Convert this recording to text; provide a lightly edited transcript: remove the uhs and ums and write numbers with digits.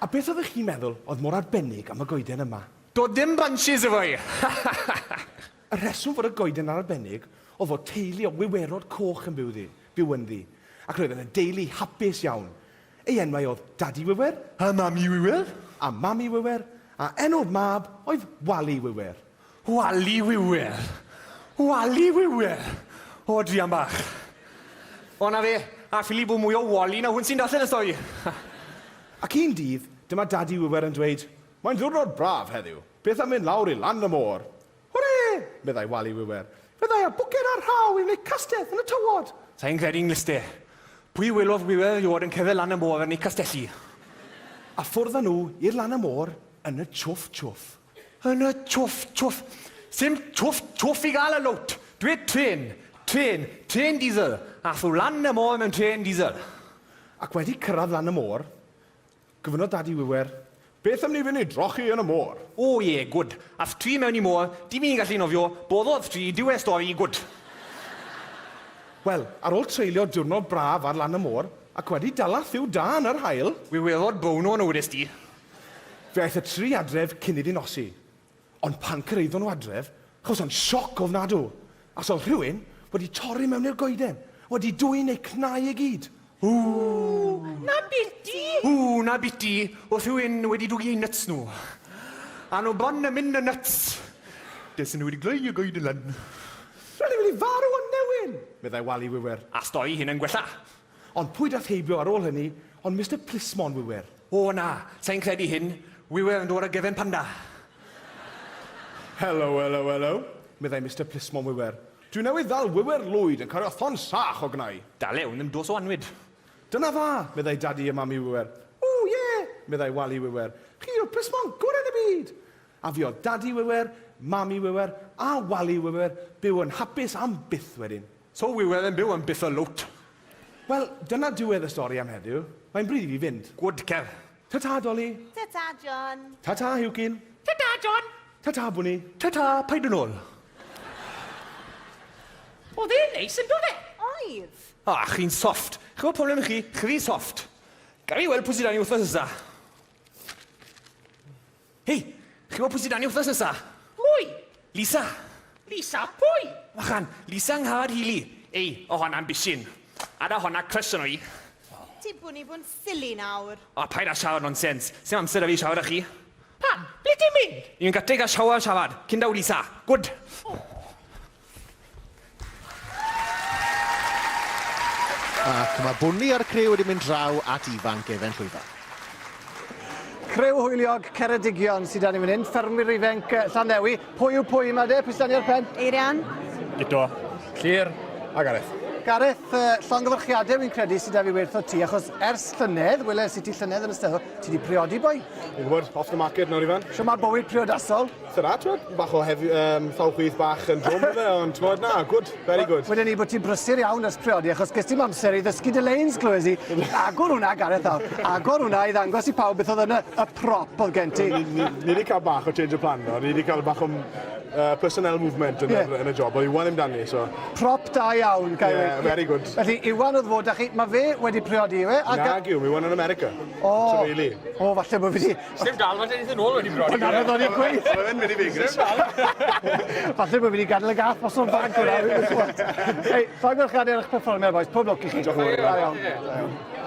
A beth oeddech chi'n meddwl oedd mor arbennig am y goeden yma? Doedd dim branches efo hi! Y rheswm fod y goeden yn arbennig oedd fod teulu o wiwerod coch yn byw ddi, byw ynddi, ac roedd yn deulu hapus iawn. Ei enwau oedd Dadi Wiwer. A Mami Wiwer. A Mami Wiwer, a enw'r mab oedd Wali Wiwer. Wali Wiwer! Wali Wiwer! O, druan bach. O, 'na fe, a ffili bod mwy o Wali na hwn sy'n darllen y stori. Ac un dydd, dyma Dadi Wiwer yn dweud, Mae'n ddiwrnod braf heddiw. Beth am fynd lawr i lan y môr? Hwrê! meddai Wali Wiwer. Fydda i â bwced a rhaw i wneud castell yn y tywod! Sa i'n credu 'nghlust e. Pwy welodd wiwer erioed yn cerdded lan y môr yn eu castelli? A ffwrdd â nhw i'r lan y môr yn y twff twff. Yn y twff twff. Sim twff twff i gael y lowt! Dwed trên! Trên! Trên diesel! Ath nhw lan y môr mewn trên diesel. Ac wedi cyrraedd lan y môr, Gofynnodd Dadi Wiwer, Beth am ni fynd i drochi yn y môr? O ie, gwd. Ath tri mewn i môr, dim un gallu nofio, boddodd tri, diwedd stori, gwd. Wel, ar ôl treulio diwrnod braf ar lan y môr, ac wedi dala lliw da yn yr haul, Wiwerod brown o'n nhw, wedes di. Fe aeth y tri adref cyn iddi nosi. Ond pan cyrhaeddon nhw adref, chawson sioc ofnadw, achos oedd rhywun wedi torri mewn i'r goeden, wedi dwyn eu cnau i gyd. Ww! Na biti! Ww, na biti! Oedd rhywun wedi dwgu eu nyts nhw. A nhw bron yn mynd yn nyts. Desen nhw wedi gloi y goeden lan. Ro'n i'n mynd i farw o newyn! meddai Wali Wiwer. A stori hyn yn gwella. Ond pwy dath heibio ar ôl hynny ond Mister Plismon Wiwer. O na, sa i'n credu hyn, Wiwer yn dod ar gefen panda. Helo, helo, helo, meddai Mister Plismon Wiwer. Dwi newydd ddal wiwer lwyd yn cario llond sach o gnau. Dal e, wn ddim dos o annwyd. Dyna dda, meddai Dadi a Mami Wiwer. Ww, ie, meddai Wali Wiwer. Chi yw'r plismon gorau yn y byd! A fuodd Dadi Wiwer, Mami Wiwer a Wali Wiwer byw yn hapus am byth wedyn. So wiwer yn byw am byth y lwt. Wel, dyna diwedd y stori am heddiw. Mae'n bryd i fi fynd. Gwd, cer. Ta-ta, Doli. Ta-ta, John. Ta-ta, Huwcyn. Ta-ta, John. Ta-ta, Bwni. Ta-ta, paid yn ôl. Oedd e'n neis, yn do fe? Oedd. O, chi'n soft. Chi'n gwybod problem chi? Chi rhy soft. Ga i weld pwy sydd 'da ni wythnos nesa. Hei, chi'n gwybod pwy sydd 'da ni wythnos nesa? Pwy? Lisa. Lisa pwy? Fychan, Lisa Nghad Healey. Ei, o honna'n bishyn. A da honna crush arno i. Ti bwn i bod yn silly nawr. O, paid â siarad nonsens. Sdim amser 'da fi i siarad â chi. Pam? Ble ti'n mynd? Ni'n gatre i gael shower a siarad, cyn daw Lisa. Good. Ac mae Bwni a'r criw wedi mynd draw at Ifan Gefen Llwyfan. Criw hwyliog Ceredigion sydd 'da ni fan hyn, ffermwyr ifanc Llanddewi. Pwy yw pwy yma de? Pwy sydd 'da ni ar pen? Eirian. Guto. Llyr. A Gareth. Gareth, llongyfarchiadau fi'n credu sydd 'da fi werth o ti, achos ers llynedd, weles i ti llynedd yn y Steddfod, ti 'di priodi boi. Fi'n gwybod, off the market nawr Ifan. Shwt mae'r bywyd priodasol? Dyna, t'mod, bach o heavy, um, thaw chwith bach yn drwm iddo, ond t'mod, na, good, very good. Weden i bod ti'n brysur iawn ers priodi, achos ges ti'm amser i ddysgu dy leins, glywes i. Agor hwnna, Gareth, nawr. Agor hwnna i ddangos i pawb beth oedd yn y, y prop oedd gen ti. Ni, ni, ni wedi cael bach o change of plan, no. Ni wedi cael bach o uh, personnel movement yn, yeah. yn y job, oedd Iwan ddim dan ni, so... Prop da iawn, gael yeah, very good. Felly, Iwan oedd fod â chi, mae fe wedi priodi, yw e? Nag yw, mae Iwan yn America. O! Trafeili. O, falle bod fi 'di... Sdim dal, falle neith e nôl wedi briodi. Wel, 'na o'n i'n gweud. Mae fe'n mynd i Vegas. Falle bod fi 'di gadael y gath mas o'r bag hwnna. Hei, llongyfarchiadau ar eich perfformiad, bois. Pob lwc i chi. Diolch yn fawr. Da iawn. Da iawn.